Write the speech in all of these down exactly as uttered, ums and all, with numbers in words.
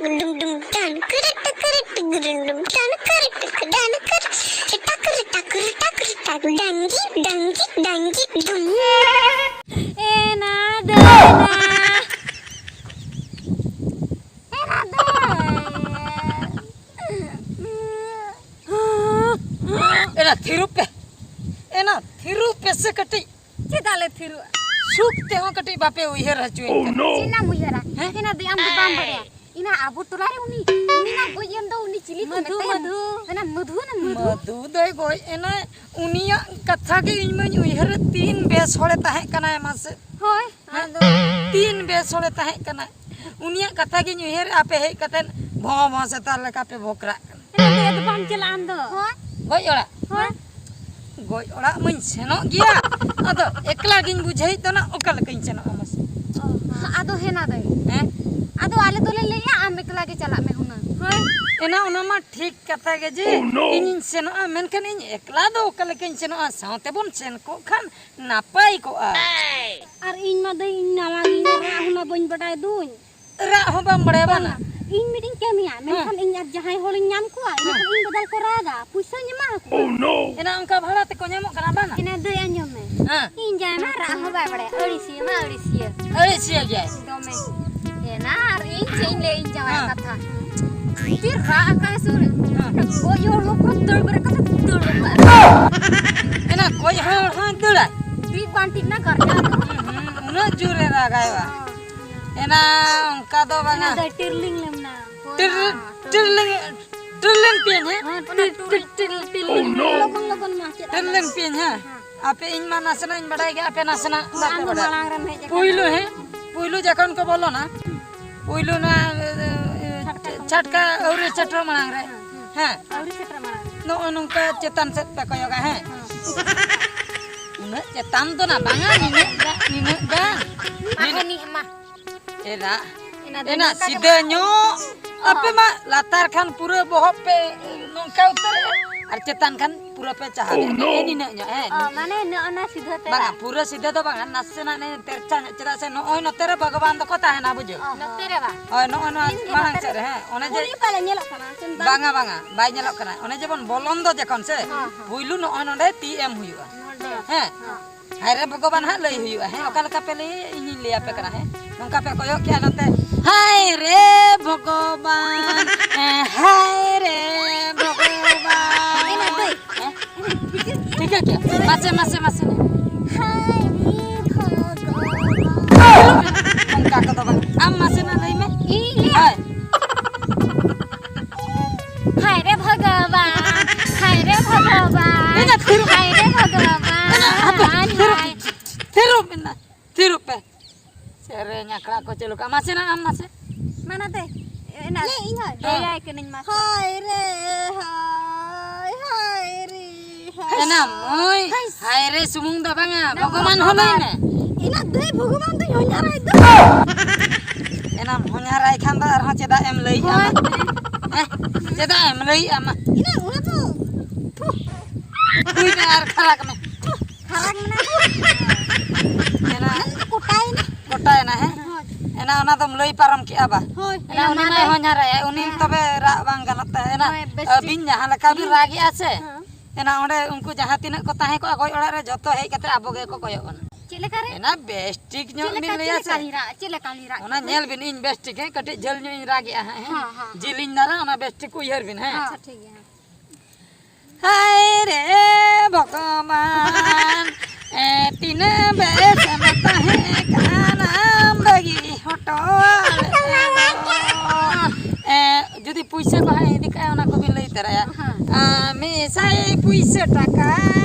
Dum dum dan kere takere dum dan kere takere dan kere tak kere tak kere tak kere tak dangi dangi dangi dum. Ena dena. Ena dena. ᱮᱱᱟ ᱛᱷᱤᱨᱩᱜ ᱯᱮ, ᱮᱱᱟ ᱛᱷᱤᱨᱩᱜ ᱯᱮ ᱥᱮ ᱠᱟᱹᱴᱤᱡ᱾ ᱪᱮᱫᱟᱜ ᱞᱮ ᱛᱷᱤᱨᱩᱜᱼᱟ? ᱥᱩᱠ ᱛᱮᱦᱚᱸ ᱠᱟᱹᱴᱤᱡ ᱵᱟᱯᱮ ᱩᱭᱦᱟᱹᱨ ᱦᱚᱪᱚᱭᱮᱫ ᱠᱟᱱᱟ᱾ ᱪᱮᱫ ᱮᱢ ᱩᱭᱦᱟᱹᱨᱟ? ᱦᱮᱸ? ᱮᱱᱟ ᱫᱚ ᱟᱢ ᱫᱚ ᱵᱟᱢ ᱵᱟᱲᱟᱭᱟ᱾ ᱮᱱᱟ ᱟᱵᱚ ᱴᱚᱞᱟ ᱨᱮ ᱩᱱᱤ, ᱩᱱᱤ ᱱᱟ ᱜᱚᱡ ᱮᱱ ᱫᱚ, ᱩᱱᱤ ᱪᱤᱞᱤ ᱠᱚ ᱢᱟᱫᱷᱩ, ᱢᱮᱛᱟᱭᱟ? ᱢᱟᱫᱷᱩ᱾ ᱮᱱᱟ ᱢᱟᱫᱷᱩ ᱱᱟ ᱢᱟᱫᱷᱩ᱾ ᱢᱟᱫᱷᱩ ᱫᱚᱭ ᱜᱚᱡ ᱮᱱᱟ, ᱩᱱᱤᱭᱟᱜ ᱠᱟᱛᱷᱟ ᱜᱮ ᱤᱧ ᱢᱟᱧ ᱩᱭᱦᱟᱹᱨᱮᱫ, ᱛᱤᱱ ᱵᱮᱥ ᱦᱚᱲᱮ ᱛᱟᱦᱮᱸ ᱠᱟᱱᱟᱭ ᱢᱟᱥᱮ᱾ ᱦᱳᱭ, ᱦᱮᱸ? ᱟᱫᱚ ᱛᱤᱱ ᱵᱮᱥ ᱦᱚᱲᱮ ᱛᱟᱦᱮᱸ ᱠᱟᱱᱟᱭ, ᱩᱱᱤᱭᱟᱜ ᱠᱟᱛᱷᱟ ᱜᱤᱧ ᱩᱭᱦᱟᱹᱨᱮᱫ, ᱟᱯᱮ ᱦᱮᱡ ᱠᱟᱛᱮᱫ ᱵᱷᱚᱸ ᱵᱷᱚᱸ ᱥᱮᱛᱟ ᱞᱮᱠᱟ ᱯᱮ ᱵᱷᱚᱠᱨᱟᱜ ᱠᱟᱱᱟ᱾ ᱮᱱᱟ ᱫᱚ ᱟᱫᱚ ᱵᱟᱢ ᱪᱟᱞᱟᱜᱼᱟ ᱟᱢ ᱫᱚ? ᱦᱳᱭ᱾ ᱜᱚᱡ ᱚᱲᱟᱜ? ᱦᱳᱭ᱾ ᱜᱚᱡ ᱚᱲᱟᱜ ᱢᱟᱧ ᱥᱮᱱᱚᱜ ᱜᱮᱭᱟ, ᱟᱫᱚ ᱮᱠᱞᱟ ᱜᱤᱧ ᱵᱩᱡᱷᱟᱹᱣᱮᱫ ᱫᱚ ᱱᱟ, ᱚᱠᱟ ᱞᱮᱠᱟᱧ ᱥᱮᱱᱚᱜᱼᱟ ᱢᱟᱥᱮ? ᱚ, ᱟᱫᱚ ᱦᱮᱱᱟ ᱫᱟᱹᱭ᱾ ᱦᱮᱸ? ᱟᱫᱚ ᱟᱞᱮ ᱫᱚᱞᱮ ᱞᱟᱹᱭᱟ ᱟᱢ ᱮᱠᱞᱟ ᱜᱮ ᱪᱟᱞᱟᱜ ᱢᱮ ᱦᱩᱱᱟᱹᱝ᱾ ᱦᱳᱭ᱾ ᱮᱱᱟ ᱚᱱᱟ ᱢᱟ ᱴᱷᱤᱠ ᱠᱟᱛᱷᱟ ᱜᱮ ᱡᱮ ᱤᱧᱤᱧ ᱥᱮᱱᱚᱜᱼᱟ, ᱢᱮᱱᱠᱷᱟᱱ ᱤᱧ ᱮᱠᱞᱟ ᱫᱚ ᱚᱠᱟ ᱞᱮᱠᱟᱧ ᱥᱮᱱᱚᱜᱼᱟ? ᱥᱟᱶ ᱛᱮᱵᱚᱱ ᱥᱮᱱ ᱠᱚᱜ ᱠᱷᱟᱱ ᱱᱟᱯᱟᱭ ᱠᱚᱜᱼᱟ᱾ ᱟᱨ ᱤᱧ ᱢᱟ ᱫᱟᱹᱭ, ᱤᱧ ᱱᱟᱣᱟ ᱜᱤᱧ, ᱨᱟᱜ ᱦᱚᱸ ᱢᱟ ᱵᱟᱹᱧ ᱵᱟᱰᱟᱭ ᱫᱩᱧ᱾ ᱨᱟᱜ ᱦᱚᱸ ᱵᱟᱢ ᱵᱟᱲᱟᱭᱟ ᱵᱟᱝᱟ? ᱵᱟᱝᱟ, ᱤᱧ ᱢᱤᱫᱴᱤᱧ ᱠᱟᱹᱢᱤᱭᱟ, ᱦᱮᱸ᱾ ᱢᱮᱱᱠᱷᱟᱱ ᱤᱧ ᱟᱨ ᱡᱟᱦᱟᱸᱭ ᱦᱚᱲᱤᱧ ᱧᱟᱢ ᱠᱚᱣᱟ, ᱤᱧ ᱦᱮᱸ᱾ ᱤᱧ ᱵᱚᱫᱚᱞ ᱠᱚ ᱨᱟᱜᱟ, ᱯᱩᱭᱥᱟᱹᱧ ᱮᱢᱟ ᱟᱠᱚᱣᱟ᱾ ᱮᱱᱟ ᱚᱱᱠᱟ ᱵᱷᱟᱲᱟ ᱛᱮᱠᱚ ᱧᱟᱢᱚᱜ ᱠᱟᱱᱟ ᱵᱟᱝᱟ? ᱮᱱᱟ ᱫᱟᱹᱭ ᱟᱸᱡᱚᱢ ᱢᱮ᱾ ᱦᱮᱸ᱾ ᱤᱧ ᱡᱟᱶᱟᱭ ᱢᱟ ᱨᱟᱜ ᱦᱚᱸ ᱵᱟᱭ ᱵᱟᱲᱟᱭᱟ, ᱟᱹᱲᱤᱥᱤᱭᱟᱹ ᱢᱟ ᱟᱹᱲᱤᱥᱤᱭᱟᱹ᱾ ᱟᱹᱲᱤᱥᱤᱭᱟᱹ ᱜᱮᱭᱟᱭ᱾ ᱫᱚᱢᱮ᱾ ᱮᱱᱟ ᱟᱨ ᱤᱧ ᱪᱮᱫ ᱤᱧ ᱞᱟᱹᱭᱟ ᱤᱧ ᱡᱟᱶᱟᱭᱟᱜ ᱦᱮᱸ᱾ ᱠᱟᱛᱷᱟ᱾ ᱛᱤ ᱨᱟᱜ ᱟᱠᱟᱫ ᱥᱩᱨ ᱨᱮ᱾ ᱦᱮᱸ᱾ ᱜᱚᱡ ᱦᱚᱲ ᱦᱚᱸ ᱯᱩᱨᱟᱹ ᱫᱟᱹᱲ ᱵᱮᱨᱮᱫ ᱠᱟᱛᱮ ᱫᱟᱹᱲ ᱜᱚᱫ ᱠᱟᱜᱼᱟ᱾ ᱮᱱᱟ ᱜᱚᱡ ᱦᱚᱲ ᱦᱚᱸᱭ ᱫᱟᱹᱲᱟᱭ? ᱛᱤ ᱵᱟᱝ ᱴᱷᱤᱠ ᱱᱟ ᱜᱟᱨᱡᱟᱱ᱾ ᱦᱩᱸ, ᱦᱩᱸ, ᱩᱱᱟᱹᱜ ᱡᱳᱨᱮ ᱨᱟᱜᱟᱭ ᱵᱟ᱾ ᱮᱱᱟ ᱚᱱᱠᱟ ᱫᱚ ᱵᱟᱝᱟ᱾ ᱮᱱᱟ ᱫᱚ ᱴᱤᱨᱞᱤᱝ ᱞᱮᱢ ᱱᱟ᱾ ᱴᱤᱨ-, ᱴᱤᱨᱞᱤᱝ, ᱴᱤᱨᱞᱤᱝ ᱯᱤᱭᱟᱹᱧ, ᱦᱮᱸ? ᱦᱮᱸ, ᱴᱤᱨ-, ᱴᱤᱨ-, ᱴᱤᱨ-, ᱴᱤᱨᱞᱤᱝ᱾ ᱞᱚᱜᱚᱱ, ᱞᱚᱜᱚᱱ ᱢᱟ ᱪᱮᱫ ᱴᱤᱨᱞᱤᱝ ᱯᱤᱭᱟᱹᱧ, ᱦᱮᱸ? ᱦᱮᱸ᱾ ᱟᱯᱮ ᱤᱧ ᱢᱟ ᱱᱟᱥᱮᱱᱟᱜ ᱤᱧ ᱵᱟᱰᱟᱭ ᱜᱮᱭᱟ, ᱟᱯᱮ ᱱᱟᱥᱮᱱᱟᱜ ᱦᱮᱸ, ᱵᱟᱯᱮ ᱟᱢ ᱫᱚ ᱵᱟᱰᱟᱭᱟ᱾ ᱢᱟᱲᱟᱝ ᱨᱮᱢ ᱦᱮᱡ ᱟᱠᱟᱱᱟ᱾ ᱯᱩᱭᱞᱩ, ᱦᱮᱸ? ᱯᱩᱭᱞᱩ ᱡᱚᱠᱷᱚᱱ ᱠᱚ ᱵᱚᱞᱚᱱᱟ, ᱯᱩᱭᱞᱩ ᱱᱚᱣᱟ, ᱮ, ᱮ, ᱪᱷᱟᱴᱠᱟ ᱠᱚ ᱪᱷᱟᱴᱠᱟ ᱟᱹᱣᱨᱤ ᱥᱮᱴᱮᱨ ᱢᱟᱲᱟᱝ ᱨᱮ, ᱦᱮᱸ, ᱦᱮᱸ᱾ ᱟᱹᱣᱨᱤ ᱥᱮᱴᱮᱨ ᱢᱟᱲᱟᱝ ᱨᱮ᱾ ᱱᱚᱜᱼᱚ ᱱᱚᱝᱠᱟ ᱪᱮᱛᱟᱱ ᱥᱮᱫ ᱯᱮ ᱠᱚᱭᱚᱜᱟ, ᱦᱮᱸ? ᱦᱮᱸ᱾ ᱩᱱᱟᱹᱜ ᱪᱮᱛᱟᱱ ᱫᱚ ᱱᱟ ᱵᱟᱝᱟ, ᱱᱤᱱᱟᱹᱜ ᱜᱟᱱ, ᱱᱤᱱᱟᱹᱜ ᱜᱟᱱ᱾ ᱢᱟ, ᱱᱤᱱ- ᱦᱟᱹᱱᱤ ᱮᱢᱟ᱾ ᱮᱱᱟ, ᱮᱱᱟ ᱫᱚ ᱮᱱᱟ ᱱᱚᱝᱠᱟ ᱜᱮ ᱥᱤᱫᱷᱟᱹ ᱢᱮᱱᱟᱜᱼᱟ᱾ ᱧᱚᱜ᱾ ᱦᱚᱸ᱾ ᱟᱯᱮ ᱢᱟ ᱞᱟᱛᱟᱨ ᱠᱷᱟᱱ ᱯᱩᱨᱟᱹ ᱵᱚᱦᱚᱜ ᱯᱮ ᱱᱚᱝᱠᱟ ᱩᱛᱟᱹᱨᱮᱜᱼᱟ᱾ ᱟᱨ ᱪᱮᱛᱟᱱ ᱠᱷᱟᱱ ᱯᱩᱨᱟᱹ ᱯᱮ ᱪᱟᱦᱟᱣ ᱫᱟᱲᱮᱭᱟᱜᱼᱟ᱾ ᱱᱮᱜᱼᱮ ᱱᱤᱱᱟᱹᱜ ᱧᱚᱜ, ᱦᱮᱸ᱾ ᱚ, ᱢᱟᱱᱮ ᱱᱚᱜᱼᱚ ᱱᱟ ᱥᱤᱫᱷᱟᱹ ᱛᱮ ᱵᱟᱝᱟ, ᱵᱟᱝ? ᱯᱩᱨᱟᱹ ᱥᱤᱫᱷᱟᱹ ᱫᱚ ᱵᱟᱝᱟ, ᱱᱟᱥᱮᱱᱟᱜ ᱱᱮ ᱛᱮᱨᱪᱷᱟ ᱧᱚᱜ, ᱪᱮᱫᱟᱜ ᱥᱮ ᱱᱚᱜᱼᱚᱭ ᱱᱚᱛᱮ ᱨᱮ ᱵᱷᱚᱜᱚᱵᱟᱱ ᱫᱚᱠᱚ ᱛᱟᱦᱮᱱᱟ, ᱵᱩᱡᱷᱟᱹᱣ? ᱚ, ᱱᱚᱛᱮ ᱨᱮ ᱵᱟᱝ? ᱦᱳᱭ, ᱱᱚᱜᱼᱚᱭ ᱱᱚᱣᱟ ᱤᱧ ᱜᱮ ᱢᱟᱲᱟᱝ ᱱᱚᱛᱮ ᱥᱮᱫ ᱨᱮ, ᱨᱮ᱾ ᱦᱮᱸ, ᱚᱱᱮ ᱡᱮ ᱩᱱᱤ ᱯᱟᱞᱮ ᱧᱮᱞᱚᱜ ᱠᱟᱱᱟ, ᱥᱮ ᱵᱟᱝ? ᱵᱟᱝᱟ, ᱵᱟᱝᱟ, ᱵᱟᱭ ᱧᱮᱞᱚᱜ ᱠᱟᱱᱟ᱾ ᱚᱱᱮ ᱡᱮᱵᱚᱱ ᱵᱚᱞᱚᱱ ᱫᱚ ᱡᱚᱠᱷᱚᱱ ᱥᱮ, ᱦᱮᱸ, ᱦᱮᱸ᱾ ᱯᱩᱭᱞᱩ ᱱᱚᱜᱼᱚᱭ ᱱᱚᱰᱮ ᱛᱤ ᱮᱢ ᱦᱩᱭᱩᱜᱼᱟ᱾ ᱱᱚᱰᱮ᱾ ᱦᱮᱸ᱾ ᱦᱮᱸ᱾ ᱦᱟᱭ ᱨᱮ ᱵᱷᱚᱜᱚᱵᱟᱱ ᱦᱟᱸᱜ ᱞᱟᱹᱭ ᱦᱩᱭᱩᱜᱼᱟ, ᱦᱮᱸ, ᱚᱠᱟ ᱞᱮᱠᱟ ᱯᱮ ᱞᱟᱹᱭᱟ ᱤᱧᱤᱧ ᱞᱟᱹᱭ ᱟᱯᱮ ᱠᱟᱱᱟ, ᱦᱮᱸ᱾ ᱱᱚᱝᱠᱟ ᱯᱮ ᱠᱚᱭᱚᱜ ᱠᱮᱜᱼᱟ ᱱᱚᱛᱮ, ᱦᱟᱭ ᱨᱮ ᱵᱷᱚᱜᱚᱵᱟᱱ, ᱦᱮᱸ, ᱦᱟᱭ ᱨᱮ ᱵᱷᱚᱜᱚᱵᱟᱱ᱾ ᱮᱱᱟ ᱫᱟᱹᱭ᱾ ᱦᱮᱸ? ᱴᱷᱤᱠᱟᱹ ᱠᱮᱜᱼᱟ? ᱢᱟᱥᱮ, ᱢᱟᱥᱮ, ᱢᱟᱥᱮ᱾ ᱦᱟᱭ ᱨᱮ ᱵᱷᱚᱜᱚᱵᱟᱱ᱾ ᱚᱱᱠᱟ ᱠᱚᱫᱚ ᱵᱟᱝ᱾ ᱟᱢ ᱢᱟᱥᱮᱱᱟᱜ ᱞᱟᱹᱭ ᱢᱮ᱾ ᱤᱧ ᱞᱟᱹᱭᱟ? ᱦᱳᱭ᱾ ᱦᱟᱭ ᱨᱮ ᱵᱷᱚᱜᱚᱵᱟᱱ, ᱦᱟᱭ ᱨᱮ ᱵᱷᱚᱜᱚᱵᱟᱱ, ᱮᱱᱟ ᱛᱷᱤᱨ᱾ ᱦᱟᱭ ᱨᱮ ᱵᱷᱚᱜᱚᱵᱟᱱ, ᱮᱱᱟ ᱦᱟᱯᱮ, ᱛᱷᱤᱨ᱾ ᱦᱟᱭ᱾ ᱛᱷᱤᱨᱚᱜ ᱢᱮ ᱱᱟ, ᱛᱷᱤᱨᱚᱜ ᱯᱮ᱾ ᱥᱮᱨᱮᱧ ᱟᱠᱷᱲᱟ ᱠᱚ ᱪᱟᱹᱞᱩ ᱠᱟᱜᱼᱟ᱾ ᱢᱟᱥᱮᱱᱟᱜ ᱟᱢ ᱢᱟᱥᱮ᱾ ᱢᱟᱱᱟᱛᱮ, ᱮᱱᱟ ᱞᱟᱹᱭ ᱤᱧ ᱦᱚᱸ᱾ ᱦᱮᱸ᱾ ᱞᱟᱹᱭᱟᱭ ᱠᱟᱹᱱᱟᱹᱧ ᱢᱟᱥᱮ᱾ ᱦᱟᱭ ᱨᱮ, ᱦᱟᱭ, ᱦᱟᱭ ᱨᱮ, ᱦᱟᱭ᱾ ᱮᱱᱟ ᱢᱟᱹᱭ, ᱦᱟᱭ᱾ ᱦᱟᱭ ᱨᱮ ᱥᱩᱢᱩᱝ ᱫᱚ ᱵᱟᱝᱟ, ᱮᱱᱟ ᱵᱷᱚᱜᱚᱵᱟᱱ ᱦᱚᱸ ᱞᱟᱹᱭ ᱢᱮ᱾ ᱮᱱᱟ ᱫᱟᱹᱭ ᱵᱷᱚᱜᱚᱵᱟᱱ ᱫᱚᱧ ᱦᱚᱧᱦᱟᱨᱟᱭ ᱫᱚ᱾ ᱮᱱᱟᱢ ᱦᱚᱧᱦᱟᱨᱟᱭ ᱠᱷᱟᱱ ᱫᱚ ᱟᱨᱦᱚᱸ ᱪᱮᱫᱟᱜ ᱮᱢ ᱞᱟᱹᱭᱮᱜᱼᱟ ᱦᱳᱭ᱾ ᱢᱟ? ᱦᱮᱸ? ᱪᱮᱫᱟᱜ ᱮᱢ ᱞᱟᱹᱭᱮᱜᱼᱟ ᱢᱟ? ᱮᱱᱟ ᱚᱱᱟ ᱫᱚ, ᱛᱷᱩ᱾ ᱦᱩᱭ ᱢᱮ ᱟᱨ ᱠᱷᱟᱨᱟᱠ ᱢᱮ᱾ ᱠᱷᱟᱨᱟᱠ ᱢᱮᱱᱟᱜ ᱫᱚ᱾ ᱮᱱᱟ ᱚᱱᱟ ᱫᱚ ᱠᱚᱴᱟᱭᱮᱱᱟ᱾ ᱠᱚᱴᱟᱭᱮᱱᱟ, ᱦᱮᱸ? ᱦᱳᱭ᱾ ᱮᱱᱟ ᱚᱱᱟ ᱫᱚᱢ ᱞᱟᱹᱭ ᱯᱟᱨᱚᱢ ᱠᱮᱜᱼᱟ ᱵᱟ? ᱦᱳᱭ᱾ ᱮᱱᱟ ᱮᱱᱟ ᱩᱱᱤ ᱢᱟ ᱢᱟᱭ ᱞᱟᱹᱭ᱾ ᱦᱚᱧᱦᱟᱨᱟᱭᱟ, ᱩᱱᱤ ᱦᱮᱸ᱾ ᱛᱚᱵᱮ ᱨᱟᱜ ᱵᱟᱝ ᱜᱟᱱᱚᱜ ᱛᱟᱭᱟ᱾ ᱮᱱᱟ ᱦᱳᱭ, ᱵᱮᱥ ᱴᱷᱤᱠ᱾ ᱟᱹᱵᱤᱱ ᱡᱟᱦᱟᱸ ᱞᱮᱠᱟ ᱵᱤᱱ ᱦᱩᱸ᱾ ᱨᱟᱜᱮᱜᱼᱟ ᱥᱮ, ᱦᱮᱸ᱾ ᱮᱱᱟ ᱚᱸᱰᱮ ᱩᱱᱠᱩ ᱡᱟᱦᱟᱸ ᱛᱤᱱᱟᱹᱜ ᱠᱚ ᱛᱟᱦᱮᱸ ᱠᱚᱜᱼᱟ ᱜᱚᱡ ᱚᱲᱟᱜ ᱨᱮ, ᱡᱚᱛᱚ ᱦᱮᱡ ᱠᱟᱛᱮ ᱟᱵᱚ ᱜᱮᱠᱚ ᱠᱚᱭᱚᱜ ᱵᱚᱱᱟ᱾ ᱪᱮᱫ ᱞᱮᱠᱟ ᱨᱮ? ᱮᱱᱟ ᱵᱮᱥ ᱴᱷᱤᱠ ᱧᱚᱜ ᱪᱮᱫ ᱞᱮᱠᱟ, ᱵᱤᱱ ᱞᱟᱹᱭᱟ ᱪᱮᱫ ᱞᱮᱠᱟ ᱥᱮ᱾ ᱞᱤᱧ ᱨᱟᱜ, ᱪᱮᱫ ᱞᱮᱠᱟ ᱞᱤᱧ ᱨᱟᱜ ᱚᱱᱟ ᱠᱟᱱᱟ? ᱧᱮᱞ ᱵᱤᱱ, ᱤᱧ ᱵᱮᱥ ᱴᱷᱤᱠ, ᱦᱮᱸ, ᱠᱟᱹᱴᱤᱡ ᱡᱷᱟᱹᱞ ᱧᱚᱜ ᱤᱧ ᱨᱟᱜᱮᱜᱼᱟ ᱦᱟᱸᱜ, ᱦᱮᱸ? ᱦᱮᱸ, ᱦᱮᱸ, ᱦᱮᱸ᱾ ᱡᱤᱞᱤᱧ ᱫᱷᱟᱨᱟ, ᱚᱱᱟ ᱵᱮᱥ ᱴᱷᱤᱠ ᱩᱭᱦᱟᱹᱨ ᱵᱤᱱ, ᱦᱮᱸ? ᱟᱪᱪᱷᱟ, ᱴᱷᱤᱠ ᱜᱮᱭᱟ, ᱦᱮᱸ᱾ ᱦᱟᱭ ᱨᱮ ᱵᱷᱚᱜᱚᱵᱟᱱ, ᱮ, ᱛᱤᱱᱟᱹᱜ ᱵᱮᱥ ᱮᱢ ᱛᱟᱦᱮᱸ ᱠᱟᱱᱟ, ᱵᱟᱹᱜᱤ ᱦᱚᱴᱚ ᱟᱞᱮ ᱫᱚ᱾ ᱮ, ᱡᱩᱫᱤ ᱯᱩᱭᱥᱟᱹ ᱠᱚ ᱦᱟᱸᱜ ᱤᱫᱤ ᱠᱟᱜᱼᱟ, ᱚᱱᱟ ᱠᱚᱵᱤᱱ ᱞᱟᱹᱭ ᱛᱚᱨᱟᱭᱟ᱾ ᱦᱮᱸ᱾ ᱟᱢ ᱢᱤᱫ ᱥᱟᱭ ᱯᱩᱭᱥᱟᱹ ᱴᱟᱠᱟ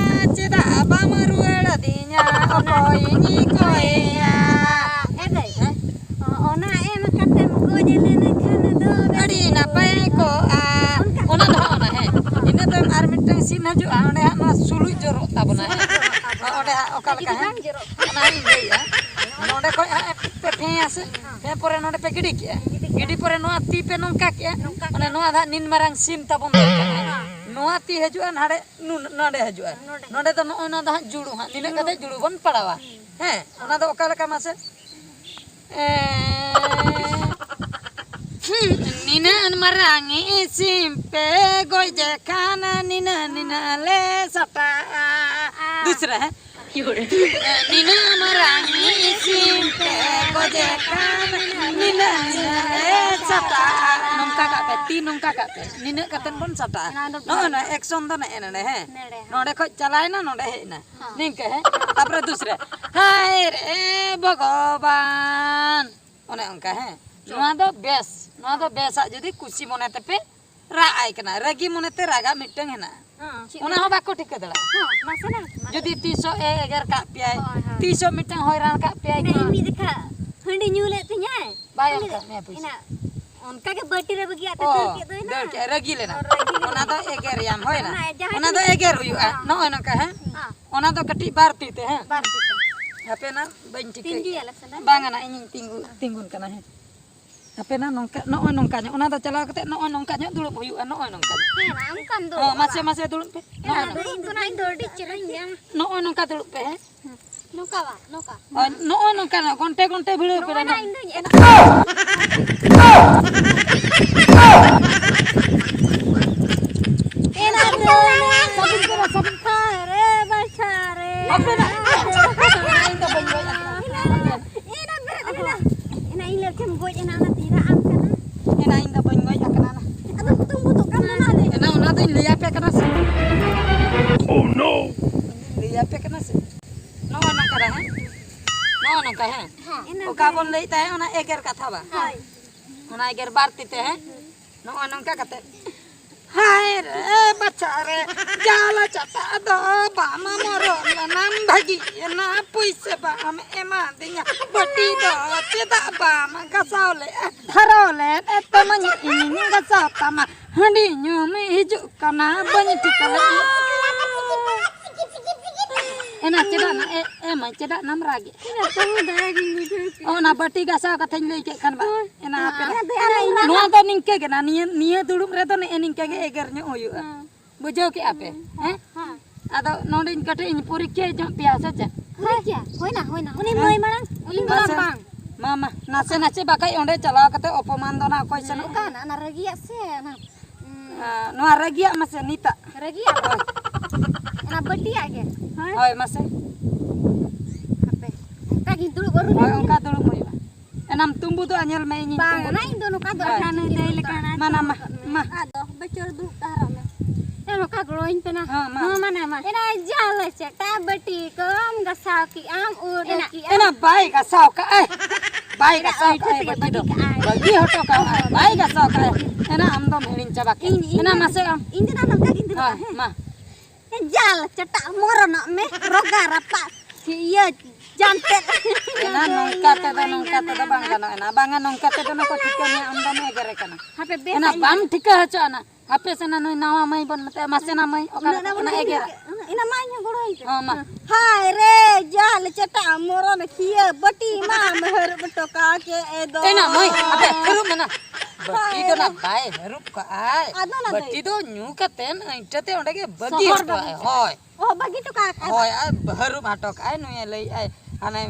ᱪᱮᱫᱟᱜ ᱵᱟᱢ ᱨᱩᱣᱟᱹᱲ ᱟᱹᱫᱤᱧᱟ? ᱚᱠᱚᱭᱤᱧ ᱠᱚᱭᱮᱭᱟ? ᱮ ᱫᱟᱹᱭ, ᱦᱮᱸ? ᱚ, ᱚᱱᱟ ᱮᱢ ᱠᱟᱛᱮᱢ ᱜᱚᱡ ᱞᱮᱱᱠᱷᱟᱱ ᱫᱚ ᱟᱹᱰᱤ ᱱᱟᱯᱟᱭ ᱠᱚᱜᱼᱟ᱾ ᱚᱱᱠᱟ᱾ ᱚᱱᱟ ᱫᱚ ᱦᱟᱸᱜ ᱚᱱᱟ, ᱦᱮᱸ᱾ ᱤᱱᱟᱹ ᱛᱟᱭᱚᱢ ᱟᱨ ᱢᱤᱫᱴᱟᱝ scene ᱦᱤᱡᱩᱜᱼᱟ, ᱚᱸᱰᱮ ᱦᱟᱸᱜ ᱱᱚᱣᱟ ᱥᱩᱞᱩᱡ ᱡᱚᱨᱚᱜ ᱛᱟᱵᱚᱱᱟ, ᱦᱮᱸ᱾ ᱥᱩᱞᱩᱡ ᱡᱚᱨᱚᱜ ᱛᱟᱵᱚᱱᱟ᱾ ᱚᱸᱰᱮ ᱦᱟᱸᱜ ᱚᱠᱟ ᱞᱮᱠᱟ, ᱡᱩᱫᱤ ᱦᱮᱸ? ᱵᱟᱝ ᱡᱚᱨᱚᱜ ᱠᱷᱟᱱ᱾ ᱚᱱᱟ ᱦᱟᱸᱜ ᱤᱧ ᱞᱟᱹᱭᱮᱜᱼᱟ᱾ ᱱᱚᱸᱰᱮ ᱠᱷᱚᱡ ᱦᱟᱸᱜ ᱯᱮ ᱯᱷᱮᱸᱭᱟ ᱥᱮ? ᱦᱮᱸ᱾ ᱯᱷᱮᱸ ᱯᱚᱨᱮ ᱱᱚᱸᱰᱮ ᱯᱮ ᱜᱤᱰᱤ ᱠᱮᱜᱼᱟ᱾ ᱜᱤᱰᱤ ᱠᱮᱜᱼᱟ᱾ ᱜᱤᱰᱤ ᱯᱚᱨᱮ ᱱᱚᱣᱟ ᱛᱤ ᱯᱮ ᱱᱚᱝᱠᱟ ᱠᱮᱜᱼᱟ᱾ ᱱᱚᱝᱠᱟ ᱢᱟᱱᱮ ᱠᱮᱜᱼᱟ᱾ ᱱᱚᱣᱟ ᱫᱚ ᱦᱟᱸᱜ ᱱᱤᱱ ᱢᱟᱨᱟᱝ scene ᱛᱟᱵᱚᱱ ᱫᱚ ᱠᱟᱱᱟ᱾ ᱦᱮᱸ᱾ ᱱᱚᱣᱟ ᱛᱤ ᱦᱤᱡᱩᱜᱼᱟ, ᱱᱟᱰᱮ ᱱᱩᱱ- ᱱᱚᱰᱮ ᱦᱤᱡᱩᱜᱼᱟ᱾ ᱱᱚᱰᱮ᱾ ᱱᱚᱰᱮ ᱫᱚ ᱱᱚᱜᱼᱚᱭ ᱱᱚᱣᱟ ᱫᱚ ᱦᱟᱸᱜ ᱡᱩᱲᱩ ᱦᱟᱸᱜ, ᱱᱤᱱᱟᱹᱜ ᱠᱟᱛᱮ ᱡᱩᱲᱩ ᱵᱚᱱ ᱯᱟᱲᱟᱣᱟ᱾ ᱦᱮᱸ, ᱚᱱᱟ ᱫᱚ ᱚᱠᱟ ᱞᱮᱠᱟ ᱢᱟᱥᱮ? ᱮᱸ, ᱦᱩᱸ, ᱱᱤᱱᱟᱹᱜ ᱢᱟᱨᱟᱝ ᱤᱡ ᱥᱤᱢ ᱯᱮ ᱜᱚᱡᱮ ᱠᱷᱟᱱ ᱱᱤᱱᱟᱹᱜ ᱱᱤᱱᱟᱹᱜ ᱞᱮ ᱥᱟᱴᱟᱜᱼᱟ᱾ ᱫᱩᱥᱨᱟ, ᱦᱮᱸ? ᱱᱤᱱᱟᱹᱜ ᱢᱟᱨᱟᱝ ᱤᱡ ᱥᱤᱢ ᱯᱮ ᱜᱚᱡᱮ ᱠᱷᱟᱱ ᱱᱤᱱᱟᱹᱜ ᱱᱤᱱᱟᱹᱜ ᱞᱮ ᱥᱟᱴᱟᱜᱼᱟ᱾ ᱱᱚᱝᱠᱟ ᱠᱟᱜ ᱯᱮ, ᱛᱤ ᱱᱚᱝᱠᱟ ᱠᱟᱜ ᱯᱮ, ᱱᱤᱱᱟᱹᱜ ᱠᱟᱛᱮ ᱵᱚᱱ ᱥᱟᱴᱟᱜᱼᱟ᱾ ᱱᱚᱜᱼᱚᱭ ᱱᱚᱣᱟ ᱮᱠᱥᱚᱱ ᱫᱚ ᱱᱮᱜᱼᱮ ᱱᱚᱰᱮ, ᱦᱮᱸ? ᱱᱚᱰᱮ, ᱦᱮᱸ᱾ ᱱᱚᱰᱮ ᱠᱷᱚᱡ ᱪᱟᱞᱟᱣᱮᱱᱟ, ᱱᱚᱰᱮ ᱦᱮᱡ ᱮᱱᱟ᱾ ᱦᱮᱸ᱾ ᱱᱤᱝᱠᱟᱹ, ᱦᱮᱸ? ᱛᱟᱯᱚᱨᱮ ᱫᱩᱥᱨᱟ, ᱦᱟᱭ ᱨᱮ ᱵᱷᱚᱜᱚᱵᱟᱱ᱾ ᱚᱱᱮ ᱚᱱᱠᱟ, ᱦᱮᱸ? ᱪᱮᱫ? ᱱᱚᱣᱟ ᱫᱚ ᱵᱮᱥ, ᱱᱚᱣᱟ ᱫᱚ ᱵᱮᱥᱟᱜ ᱡᱩᱫᱤ ᱠᱩᱥᱤ ᱢᱚᱱᱮ ᱛᱮᱯᱮ ᱨᱟᱜ ᱟᱭ ᱠᱟᱱᱟ, ᱨᱟᱹᱜᱤ ᱢᱚᱱᱮᱛᱮ ᱨᱟᱜᱟ ᱢᱤᱫᱴᱟᱝ ᱦᱮᱱᱟᱜᱼᱟ᱾ ᱦᱮᱸ, ᱪᱮᱫ? ᱚᱱᱟ ᱦᱚᱸ ᱵᱟᱠᱚ ᱴᱷᱤᱠᱟᱹ ᱫᱟᱲᱮᱭᱟᱜᱼᱟ᱾ ᱦᱮᱸ, ᱢᱟᱥᱮ ᱱᱟ, ᱢᱟᱥᱮ᱾ ᱡᱩᱫᱤ ᱛᱤᱥᱚᱜ ᱮ ᱮᱜᱮᱨ ᱠᱟᱜ ᱯᱮᱭᱟᱭ, ᱦᱳᱭ, ᱦᱳᱭ᱾ ᱛᱤᱥᱚᱜ ᱢᱤᱫᱴᱟᱝ ᱦᱚᱭᱨᱟᱱ ᱠᱟᱜ ᱯᱮᱭᱟᱭ ᱤᱱᱟᱹ ᱠᱤ? ᱢᱤᱫ ᱡᱚᱠᱷᱟ ᱦᱟᱺᱰᱤ ᱧᱩ ᱞᱮᱫ ᱛᱤᱧᱟᱭ᱾ ᱵᱟᱭ ᱩᱱᱤ ᱮᱢ ᱠᱟᱜ ᱢᱮᱭᱟ ᱯᱩᱭᱥᱟᱹ? ᱤᱱᱟ ᱚᱱᱠᱟ ᱜᱮ ᱵᱟᱹᱴᱤ ᱨᱮ ᱵᱟᱹᱜᱤᱭᱟᱜ ᱛᱮ ᱚ, ᱫᱟᱹᱲ ᱠᱮᱫ ᱫᱚᱭ ᱱᱟ᱾ ᱫᱟᱹᱲ ᱠᱮᱫ, ᱨᱟᱹᱜᱤ ᱞᱮᱱᱟ᱾ ᱨᱟᱹᱜᱤ ᱞᱮᱱᱟ᱾ ᱚᱱᱟ ᱫᱚ ᱮᱜᱮᱨ ᱭᱟᱢ, ᱦᱳᱭ ᱱᱟ? ᱚᱱᱟ ᱡᱟᱦᱟᱸᱭ ᱚᱱᱟ ᱫᱚ ᱴᱷᱮᱱ ᱮᱜᱮᱨ ᱦᱩᱭᱩᱜᱼᱟ᱾ ᱦᱮᱸ᱾ ᱱᱚᱜᱼᱚᱭ ᱱᱚᱝᱠᱟ, ᱦᱮᱸ? ᱦᱮᱸ᱾ ᱚᱱᱟ ᱫᱚ ᱠᱟᱹᱴᱤᱡ ᱵᱟᱨ ᱛᱤ ᱛᱮ, ᱦᱮᱸ? ᱵᱟᱨ ᱛᱤ ᱛᱮ᱾ ᱦᱟᱯᱮ ᱱᱟ, ᱵᱟᱹᱧ ᱴᱷᱤᱠᱟᱹᱭᱮᱫᱼᱟ᱾ ᱛᱤᱸᱜᱩᱭᱟᱞᱮ ᱥᱮ ᱱᱟ? ᱵᱟᱝᱟ ᱱᱟ, ᱤᱧᱤᱧ ᱛᱤᱸᱜᱩ, ᱛᱤᱸᱜᱩᱱ ᱠᱟᱱᱟ, ᱦᱮᱸ᱾ ᱦᱟᱯᱮ ᱱᱟ, ᱱᱚᱝᱠᱟ, ᱱᱚᱜᱼᱚᱭ ᱱᱚᱝᱠᱟ ᱧᱚᱜ, ᱚᱱᱟ ᱫᱚ ᱪᱟᱞᱟᱣ ᱠᱟᱛᱮ ᱱᱚᱜᱼᱚᱭ ᱱᱚᱝᱠᱟ ᱧᱚᱜ ᱫᱩᱲᱩᱵ ᱦᱩᱭᱩᱜᱼᱟ, ᱱᱚᱜᱼᱚᱭ ᱱᱚᱝᱠᱟ ᱧᱚᱜ᱾ ᱦᱮᱸ, ᱚᱱᱠᱟᱢ ᱫᱩᱲᱩᱵ ᱦᱚᱸ, ᱢᱟᱥᱮ, ᱠᱚᱜᱼᱟ᱾ ᱢᱟᱥᱮ ᱫᱩᱲᱩᱵ ᱯᱮ᱾ ᱦᱮᱸ, ᱱᱚᱜᱼᱚᱭ ᱱᱚᱝᱠᱟ᱾ ᱫᱩᱲᱩᱵ ᱫᱚ ᱤᱧ ᱫᱚ ᱟᱹᱰᱤ ᱪᱮᱦᱨᱟᱧ ᱧᱟᱢᱟ᱾ ᱱᱚᱜᱼᱚᱭ ᱱᱚᱝᱠᱟ ᱫᱩᱲᱩᱵ ᱯᱮ, ᱦᱮᱸ᱾ ᱱᱚᱝᱠᱟ ᱵᱟ, ᱱᱚᱝᱠᱟ᱾ ᱦᱳᱭ, ᱱᱚᱜᱼᱚᱭ ᱱᱚᱝᱠᱟ ᱧᱚᱜ, ᱜᱚᱱᱴᱮ ᱜᱚᱱᱴᱮ ᱵᱷᱤᱲᱟᱹᱣ ᱯᱮ ᱱᱚᱜᱼᱚᱭ ᱱᱟ᱾ ᱱᱟ ᱤᱧ ᱫᱚᱧ ᱮᱱ- ᱮᱱᱟ ᱨᱮ, ᱥᱟᱵᱤᱱ ᱠᱟᱱᱟ, ᱥᱟᱵᱤᱱ᱾ ᱦᱟᱭ ᱨᱮ, ᱵᱟᱪᱷᱟ ᱨᱮ᱾ ᱦᱟᱯᱮ ᱱᱟ, ᱤᱧ ᱫᱚ ᱵᱟᱹᱧ ᱜᱚᱡ ᱟᱠᱟᱱᱟ᱾ ᱮᱱᱟ ᱵᱮᱨᱮᱫ ᱮᱱᱟ᱾ ᱮᱱᱟ ᱤᱧ ᱞᱟᱹᱭ ᱠᱮᱢ ᱜᱚᱡ ᱮᱱᱟ, ᱚᱱᱟ ᱛᱤᱨᱟ ᱟᱢ ᱠᱟᱱᱟ᱾ ᱮᱱᱟ ᱤᱧ ᱫᱚ ᱵᱟᱹᱧ ᱜᱚᱡ ᱟᱠᱟᱱᱟ ᱱᱟ᱾ ᱟᱫᱚ ᱦᱩᱛᱩᱢ ᱵᱩᱛᱩᱜ ᱠᱟᱱ ᱫᱚ ᱱᱟ ᱫᱮ᱾ ᱮᱱᱟ ᱚᱱᱟ ᱫᱚᱧ ᱞᱟᱹᱭ ᱟᱯᱮ ᱠᱟᱱᱟ ᱥᱮ᱾ Oh no! ᱞᱟᱹᱭ ᱟᱯᱮ ᱠᱟᱱᱟ ᱥᱮ᱾ ᱱᱚᱜᱼᱚᱭ ᱱᱚᱝᱠᱟ ᱫᱚ, ᱦᱮᱸ? ᱱᱚᱜᱼᱚᱭ ᱱᱚᱝᱠᱟ, ᱦᱮᱸ? ᱦᱮᱸ᱾ ᱚᱠᱟ ᱵᱚᱱ ᱞᱟᱹᱭᱮᱫ ᱛᱟᱦᱮᱸᱫ, ᱚᱱᱟ ᱮᱜᱮᱨ ᱠᱟᱛᱷᱟ ᱵᱟ? ᱦᱳᱭ᱾ ᱚᱱᱟ ᱮᱜᱮᱨ ᱵᱟᱨ ᱛᱤ ᱛᱮ, ᱦᱮᱸ? ᱱᱚᱜᱼᱚᱭ ᱱᱚᱝᱠᱟ ᱠᱟᱛᱮ᱾ ᱦᱟᱭ ᱨᱮ ᱵᱟᱪᱷᱟ ᱨᱮ, ᱡᱟᱞᱟ ᱪᱟᱴᱟ ᱫᱚ ᱵᱟᱢ ᱢᱚᱨᱚᱱ ᱞᱮᱱᱟᱢ ᱵᱷᱟᱹᱜᱤ ᱮᱱᱟ, ᱯᱩᱭᱥᱟᱹ ᱵᱟᱢ ᱮᱢᱟᱫᱤᱧᱟ, ᱵᱟᱹᱴᱤ ᱫᱚ ᱪᱮᱫᱟᱜ ᱵᱟᱢ ᱜᱟᱥᱟᱣ ᱞᱮᱫᱼᱟ? ᱫᱷᱟᱨᱟᱣ ᱞᱮᱫ ᱛᱟᱢᱟᱧ ᱤᱧᱤᱧ ᱜᱟᱥᱟᱣ ᱛᱟᱢᱟ, ᱦᱟᱺᱰᱤ ᱧᱩᱢ ᱦᱤᱡᱩᱜ ᱠᱟᱱᱟ, ᱵᱟᱹᱧ ᱴᱷᱤᱠᱟᱹ ᱞᱮᱫᱼᱟ᱾ ᱮᱱᱟ ᱪᱮᱫᱟᱜ ᱱᱟ, ᱮ, ᱮ ᱢᱟᱹᱭ, ᱪᱮᱫᱟᱜ ᱱᱟᱢ ᱨᱟᱜᱮᱫ? ᱮᱱᱟ ᱛᱟᱹᱦᱩ ᱫᱟᱭᱟ ᱜᱤᱧ ᱵᱩᱡᱷᱟᱹᱣ ᱠᱮᱫᱟ᱾ ᱚ, ᱚᱱᱟ ᱵᱟᱹᱴᱤ ᱜᱟᱥᱟᱣ ᱠᱟᱛᱷᱟᱧ ᱞᱟᱹᱭ ᱠᱮᱫ ᱠᱷᱟᱱ ᱵᱟ? ᱦᱳᱭ᱾ ᱮᱱᱟ ᱟᱯᱮ ᱫᱚ᱾ ᱦᱮᱸ, ᱦᱮᱸ, ᱦᱮᱸ᱾ ᱱᱚᱣᱟ ᱫᱚ ᱱᱤᱝᱠᱟᱹ ᱜᱮ ᱱᱟ, ᱱᱤᱭᱟᱹ, ᱱᱤᱭᱟᱹ ᱫᱩᱲᱩᱵ ᱨᱮᱫᱚ ᱱᱮᱜᱼᱮ ᱱᱤᱝᱠᱟᱹ ᱜᱮ ᱮᱜᱮᱨ ᱧᱚᱜ ᱦᱩᱭᱩᱜᱼᱟ᱾ ᱦᱮᱸ᱾ ᱵᱩᱡᱷᱟᱹᱣ ᱠᱮᱜᱼᱟ ᱯᱮ? ᱦᱮᱸ? ᱦᱮᱸ᱾ ᱟᱫᱚ ᱱᱚᱰᱮᱧ ᱠᱟᱹᱴᱤᱡ ᱤᱧ ᱯᱚᱨᱤᱠᱠᱷᱟ ᱧᱚᱜ ᱯᱮᱭᱟ ᱥᱮ ᱪᱮᱫ? ᱦᱳᱭ ᱠᱮᱭᱟ, ᱦᱳᱭᱱᱟ, ᱦᱳᱭᱱᱟ᱾ ᱩᱱᱤ ᱦᱮᱸ? ᱢᱟᱹᱭ ᱢᱟᱲᱟᱝ, ᱩᱱᱤ ᱢᱟᱹᱭ ᱢᱟᱥᱮ, ᱵᱟᱝ᱾ ᱢᱟ, ᱢᱟ, ᱱᱟᱥᱮ, ᱱᱟᱥᱮ ᱵᱟᱠᱷᱟᱡ ᱚᱸᱰᱮ ᱪᱟᱞᱟᱣ ᱠᱟᱛᱮ ᱚᱯᱚᱢᱟᱱ ᱫᱚ ᱱᱟᱜ ᱚᱠᱚᱭ ᱥᱮᱱᱚᱜ ᱚᱠᱟ ᱠᱟᱱᱟ? ᱚᱱᱟ ᱨᱟᱹᱜᱤᱭᱟᱜ ᱥᱮ ᱚᱱᱟ, ᱩᱸ, ᱟᱸ, ᱱᱚᱣᱟ ᱨᱟᱹᱜᱤᱭᱟᱜ ᱢᱟᱥᱮ ᱱᱤᱛᱟᱜ᱾ ᱨᱟᱹᱜᱤᱭᱟᱜ? ᱦᱳᱭ᱾ ᱚᱱᱟ ᱵᱟᱹᱴᱤᱭᱟᱜ ᱜᱮ? ᱦᱳᱭ᱾ ᱦᱳᱭ, ᱢᱟᱥᱮ᱾ ᱦᱟᱯᱮ, ᱚᱱᱠᱟ ᱜᱤᱧ ᱫᱩᱲᱩᱵ ᱟᱹᱨᱩ ᱦᱳᱭ, ᱞᱮᱱ ᱜᱮ᱾ ᱚᱱᱠᱟ ᱫᱩᱲᱩᱵ ᱦᱩᱭᱩᱜᱼᱟ᱾ ᱮᱱᱟᱢ ᱛᱩᱢᱵᱩ ᱫᱚ ᱧᱮᱞ ᱢᱮ, ᱤᱧᱤᱧ ᱵᱟᱝ, ᱛᱩᱢᱵᱩ ᱚᱱᱟ ᱫᱚ᱾ ᱤᱧ ᱫᱚ ᱱᱚᱝᱠᱟ ᱫᱚ ᱦᱳᱭ᱾ ᱟᱴᱷᱟᱱ ᱫᱟᱹᱭ ᱞᱮᱠᱟᱱᱟᱜ ᱢᱟ, ᱱᱟ, ᱢᱟ, ᱛᱩᱢᱵᱩ ᱠᱟᱜ ᱢᱮ᱾ ᱢᱟ᱾ ᱟᱫᱚ ᱵᱟᱹᱪᱚᱨ ᱫᱩᱲᱩᱵ ᱛᱟᱦᱟᱨᱚᱜ ᱢᱮ᱾ ᱮ, ᱱᱚᱝᱠᱟ ᱜᱚᱲᱚᱧ ᱯᱮ ᱱᱟ᱾ ᱦᱮᱸ, ᱢᱟ᱾ ᱦᱮᱸ, ᱢᱟᱱᱮ, ᱢᱟ᱾ ᱮᱱᱟ ᱡᱟᱞᱮ ᱪᱮᱴᱟ ᱵᱟᱹᱴᱤ ᱠᱚᱢ ᱜᱟᱥᱟᱣ ᱠᱮᱜ ᱟᱢ, ᱩᱰᱟᱹ ᱮᱱᱟ, ᱠᱮᱜ ᱟᱢ᱾ ᱮᱱᱟ ᱵᱟᱭ ᱜᱟᱥᱟᱣ ᱠᱟᱜ ᱟᱭ᱾ ᱵᱟᱭ ᱮᱱᱟ ᱜᱟᱥᱟᱣ ᱩᱰᱟᱹ ᱠᱟᱜ ᱟᱭ ᱠᱮᱜ ᱵᱟᱹᱴᱤ ᱫᱚ᱾ ᱵᱟᱹᱴᱤ ᱠᱟᱜ ᱟᱭ᱾ ᱵᱟᱹᱜᱤ ᱦᱚᱴᱚ ᱠᱟᱜ ᱟᱭ᱾ ᱵᱟᱭ ᱜᱟᱥᱟᱣ ᱠᱟᱜ ᱟᱭ᱾ ᱮᱱᱟ ᱟᱢ ᱫᱚᱢ ᱦᱤᱲᱤᱧ ᱪᱟᱵᱟ ᱠᱮᱫ᱾ ᱤᱧ, ᱤᱧ ᱮᱱᱟ ᱫᱚ, ᱢᱟᱥᱮ ᱟᱢ᱾ ᱤᱧ ᱫᱚ ᱱᱟ ᱱᱚᱝᱠᱟ ᱜᱤᱧ ᱫᱩᱲᱩᱵᱼᱟ, ᱦᱮᱸ, ᱦᱮᱸ᱾ ᱢᱟ᱾ ᱡᱟᱞ ᱪᱟᱴᱟᱜ ᱢᱚᱨᱚᱱᱚᱜ ᱢᱮ, ᱨᱚᱜᱟ ᱨᱟᱯᱟᱜ, ᱤᱭᱟᱹ, ᱡᱟᱱᱛᱮᱫ᱾ ᱮᱱᱟ ᱱᱚᱝᱠᱟ ᱛᱮᱫᱚ, ᱱᱚᱝᱠᱟ ᱛᱮᱫᱚ ᱵᱟᱝ ᱜᱟᱱᱚᱜᱼᱟ᱾ ᱮᱱᱟ ᱵᱟᱝᱟ, ᱱᱚᱝᱠᱟ ᱛᱮᱫᱚ ᱱᱩᱠᱩ ᱴᱷᱤᱠᱟᱹ ᱢᱮᱭᱟ, ᱟᱢ ᱫᱚᱢ ᱮᱜᱮᱨᱮ ᱠᱟᱱᱟ᱾ ᱦᱟᱯᱮ, ᱵᱮᱥ ᱮᱱᱟ ᱟᱹᱧ ᱵᱟᱢ ᱢᱮ᱾ ᱴᱷᱤᱠᱟᱹ ᱦᱚᱪᱚ ᱟᱱᱟ᱾ ᱦᱟᱯᱮ ᱥᱮᱱᱟ ᱱᱩᱭ ᱱᱟᱣᱟ ᱢᱟᱹᱭ ᱵᱚᱱ ᱢᱮᱛᱟᱭᱟ, ᱢᱟᱥᱮᱱᱟ ᱢᱟᱹᱭ, ᱚᱠᱟ ᱩᱱᱟᱹᱜ ᱞᱮᱠᱟ ᱱᱟ ᱠᱟᱱᱟ ᱵᱚᱱ ᱮᱜᱮᱨᱟ? ᱮᱱᱟ ᱢᱟ ᱤᱧ ᱦᱚᱸ ᱜᱚᱲᱚ ᱟᱹᱧ ᱯᱮ᱾ ᱦᱚᱸ, ᱢᱟ᱾ ᱦᱟᱭ ᱨᱮ, ᱡᱟᱞ ᱪᱟᱴᱟᱜ ᱢᱚᱨᱚᱱ ᱠᱷᱤᱭᱟᱹ ᱵᱟᱹᱴᱤ ᱢᱟ ᱢᱮᱦᱮᱨ ᱵᱮᱴᱚ ᱠᱟ ᱠᱮ ᱮ ᱫᱚ᱾ ᱮᱱᱟ ᱢᱟᱹᱭ, ᱦᱟᱯᱮ, ᱦᱟᱹᱨᱩᱵ ᱢᱮᱱᱟ᱾ ᱵᱟᱹᱴᱤ ᱫᱚ ᱱᱟ ᱵᱟᱭ ᱦᱟᱹᱨᱩᱵ ᱠᱟᱜᱼᱟᱭ᱾ ᱟᱫᱚ ᱱᱟ ᱵᱟᱹᱴᱤ ᱫᱟᱹᱭ᱾ ᱫᱚ ᱧᱩ ᱠᱟᱛᱮᱱ ᱤᱱᱴᱟᱹᱛᱮ ᱚᱸᱰᱮ ᱜᱮ ᱵᱟᱹᱜᱤ ᱥᱚᱦᱚᱨ ᱦᱚᱴᱚ ᱠᱟᱜᱼᱟᱭ᱾ ᱵᱟᱹᱜᱤ᱾ ᱦᱳᱭ᱾ ᱚ, ᱵᱟᱹᱜᱤ ᱦᱚᱴᱚ ᱠᱟᱜᱼᱟ᱾ ᱦᱳᱭ, ᱟᱨ ᱦᱟᱹᱨᱩᱵ ᱦᱚᱴᱚ ᱠᱟᱜᱼᱟᱭ, ᱱᱩᱭᱮ ᱞᱟᱹᱭᱮᱜᱼᱟᱭ, ᱦᱟᱱᱮ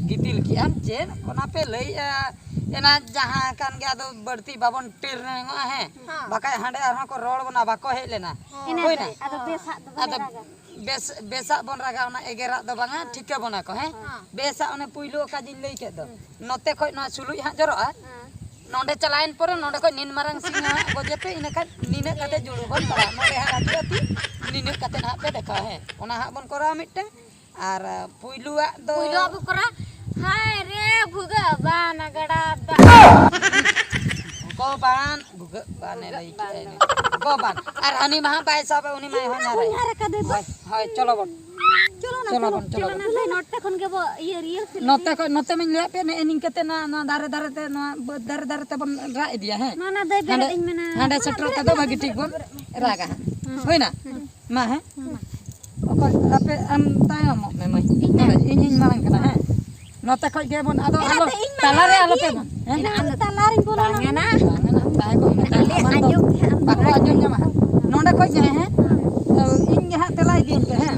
ᱜᱤᱛᱤᱞ ᱠᱮᱜᱼᱟᱢ ᱪᱮᱫ? ᱚᱱᱟ ᱯᱮ ᱞᱟᱹᱭᱮᱜᱼᱟ, ᱮᱱᱟ ᱡᱟᱦᱟᱸ ᱠᱟᱱ ᱜᱮ, ᱟᱫᱚ ᱵᱟᱹᱲᱛᱤ ᱵᱟᱵᱚᱱ ᱴᱮᱨᱮᱝᱚᱜᱼᱟ, ᱦᱮᱸ? ᱦᱮᱸ᱾ ᱵᱟᱠᱷᱟᱡ ᱦᱟᱸᱰᱮ ᱟᱨᱦᱚᱸ ᱠᱚ ᱨᱚᱲ ᱵᱚᱱᱟ, ᱵᱟᱠᱚ ᱦᱮᱡ ᱞᱮᱱᱟ᱾ ᱦᱮᱸ᱾ ᱦᱩᱭᱱᱟ? ᱟᱫᱚ ᱵᱮᱥᱟᱜ ᱫᱚ ᱵᱟᱞᱮ ᱟᱫᱚ ᱨᱟᱜᱟ᱾ ᱵᱮᱥ, ᱵᱮᱥᱟᱜ ᱵᱚᱱ ᱨᱟᱜᱟ, ᱚᱱᱟ ᱮᱜᱮᱨᱟᱜ ᱫᱚ ᱵᱟᱝᱟ, ᱦᱮᱸ᱾ ᱴᱷᱤᱠᱟᱹ ᱵᱚᱱᱟ ᱠᱚ, ᱦᱮᱸ? ᱦᱮᱸ᱾ ᱵᱮᱥᱟᱜ ᱚᱱᱮ ᱯᱩᱭᱞᱩ ᱚᱠᱟ ᱡᱤᱧ ᱞᱟᱹᱭ ᱠᱮᱫ ᱫᱚ, ᱦᱮᱸ᱾ ᱱᱚᱛᱮ ᱠᱷᱚᱡ ᱱᱚᱣᱟ ᱥᱩᱞᱩᱡ ᱦᱟᱸᱜ ᱡᱚᱨᱚᱜᱼᱟ, ᱦᱮᱸ᱾ ᱱᱚᱰᱮ ᱪᱟᱞᱟᱣᱮᱱ ᱯᱚᱨᱮ ᱱᱚᱰᱮ ᱠᱷᱚᱡ ᱱᱤᱱ ᱢᱟᱨᱟᱝ ᱥᱤᱝ ᱦᱟᱸᱜ ᱜᱚᱡᱮ ᱯᱮ, ᱤᱱᱟᱹ ᱠᱷᱟᱡ ᱱᱤᱱᱟᱹᱜ ᱠᱟᱛᱮ ᱡᱩᱲᱩ ᱵᱚᱱ ᱯᱟᱲᱟᱜᱼᱟ᱾ ᱱᱚᱰᱮ ᱦᱟᱸᱜ ᱦᱤᱡᱩᱜᱼᱟ ᱛᱤ, ᱱᱤᱱᱟᱹᱜ ᱠᱟᱛᱮ ᱦᱟᱸᱜ ᱯᱮ ᱫᱮᱠᱷᱟᱣᱟ, ᱦᱮᱸ᱾ ᱚᱱᱟ ᱦᱟᱸᱜ ᱵᱚᱱ ᱠᱚᱨᱟᱣᱟ ᱢᱤᱫᱴᱟᱝ᱾ ᱟᱨ ᱯᱩᱭᱞᱩᱣᱟᱜ ᱫᱚ ᱯᱩᱭᱞᱩᱣᱟᱜ ᱵᱚ ᱠᱚᱨᱟᱣᱟ, ᱦᱟᱭ ᱨᱮ ᱵᱷᱩᱜᱟᱹᱜ ᱵᱟᱱ ᱜᱟᱰᱟ ᱫᱟᱜ᱾ ᱜᱚ ᱵᱟᱱ, ᱵᱷᱩᱜᱟᱹᱜ ᱵᱟᱱᱮ ᱞᱟᱹᱭ ᱠᱮᱜᱼᱟᱭ ᱱᱩᱭ᱾ ᱜᱚ ᱵᱟᱱ᱾ ᱟᱨ ᱦᱟᱹᱱᱤ ᱢᱟ ᱦᱟᱸᱜ ᱵᱟᱭ ᱥᱟᱵᱟ, ᱩᱱᱤ ᱢᱟᱭ ᱦᱚᱧᱦᱟᱨᱟᱭ᱾ ᱦᱚᱧᱦᱟᱨ ᱟᱠᱟᱫᱮ ᱫᱚ᱾ ᱦᱳᱭ, ᱦᱳᱭ, ᱪᱚᱞᱚ ᱵᱚᱱ᱾ ᱪᱚᱞᱚ ᱱᱟ, ᱪᱚᱞᱚ ᱪᱚᱞᱚ᱾ ᱵᱚᱱ, ᱪᱚᱞᱚ ᱪᱚᱞᱚ ᱵᱚᱱ᱾ ᱱᱟ, ᱱᱚᱛᱮ ᱠᱷᱚᱱ ᱜᱮ ᱵᱚ ᱤᱭᱟᱹ rehearsal ᱱᱚᱛᱮ ᱞᱮᱜᱮ᱾ ᱠᱷᱚᱱ, ᱱᱚᱛᱮ ᱢᱟᱧ ᱞᱟᱹᱭᱟᱫ ᱯᱮᱭᱟ, ᱱᱮᱜᱼᱮ ᱱᱤᱝᱠᱟᱹᱛᱮ ᱱᱚᱣᱟ, ᱱᱚᱣᱟ ᱫᱟᱨᱮ ᱫᱟᱨᱮ ᱛᱮ, ᱱᱚᱣᱟ ᱵᱟᱹᱫᱽ ᱫᱟᱨᱮ ᱫᱟᱨᱮ ᱛᱮᱵᱚᱱ ᱨᱟᱜ ᱤᱫᱤᱭᱟ, ᱦᱮᱸ? ᱢᱟ, ᱱᱟ, ᱫᱟᱹᱭ, ᱵᱮᱨᱮᱫ ᱦᱟᱸᱰᱮ, ᱤᱧ ᱢᱮ, ᱱᱟ᱾ ᱦᱟᱸᱰᱮ ᱢᱟ, ᱥᱮᱴᱮᱨᱚᱜ ᱵᱮᱨᱮᱫ ᱛᱮᱫᱚ ᱢᱮ, ᱵᱷᱟᱹᱜᱤ ᱴᱷᱤᱠ ᱵᱚᱱ ᱵᱮᱨᱮᱫ ᱢᱮ᱾ ᱨᱟᱜᱟ ᱦᱟᱸᱜ᱾ ᱦᱩᱸ᱾ ᱦᱩᱭᱱᱟ? ᱦᱩᱸ᱾ ᱢᱟ, ᱦᱮᱸ? ᱦᱩᱸ᱾ ᱚᱠᱚᱭ ᱟᱯᱮ, ᱟᱢ ᱛᱟᱭᱚᱢᱚᱜ ᱢᱮ ᱢᱟᱹᱭ᱾ ᱤᱧ ᱛᱟᱭᱚᱢ᱾ ᱦᱮᱸ, ᱤᱧᱤᱧ ᱢᱟᱲᱟᱝ ᱠᱟᱱᱟ, ᱦᱮᱸ? ᱱᱚᱛᱮ ᱠᱷᱚᱡ ᱜᱮᱵᱚᱱ, ᱟᱫᱚ ᱮᱱᱟ ᱟᱞᱚ, ᱛᱮ ᱤᱧ ᱢᱟ ᱛᱟᱞᱟᱨᱮ ᱢᱟᱲᱟᱝ ᱟᱞᱚ ᱯᱮ ᱜᱤᱧ᱾ ᱵᱚᱱ, ᱦᱮᱸ? ᱮᱱᱟ ᱟᱢ ᱫᱚ ᱛᱟᱞᱟᱨᱤᱧ ᱵᱚᱞᱚᱱᱟ᱾ ᱵᱟᱝᱟ ᱱᱟ, ᱵᱟᱝᱟ ᱱᱟ, ᱛᱟᱦᱮᱸ ᱠᱚᱜ ᱢᱮ, ᱟᱞᱮ ᱛᱟᱭᱚᱢ ᱟᱢᱟᱜ ᱫᱚ ᱟᱸᱡᱚᱢ ᱠᱷᱟᱱ᱾ ᱵᱟᱠᱚ ᱟᱸᱡᱚᱢ ᱧᱟᱢᱟ ᱦᱟᱸᱜ᱾ ᱱᱚᱰᱮ ᱠᱷᱚᱡ ᱜᱮ, ᱦᱮᱸ? ᱤᱧ ᱜᱮ ᱦᱟᱸᱜ ᱛᱮᱞᱟ ᱤᱫᱤᱭᱟᱹᱧ ᱯᱮ, ᱦᱮᱸ?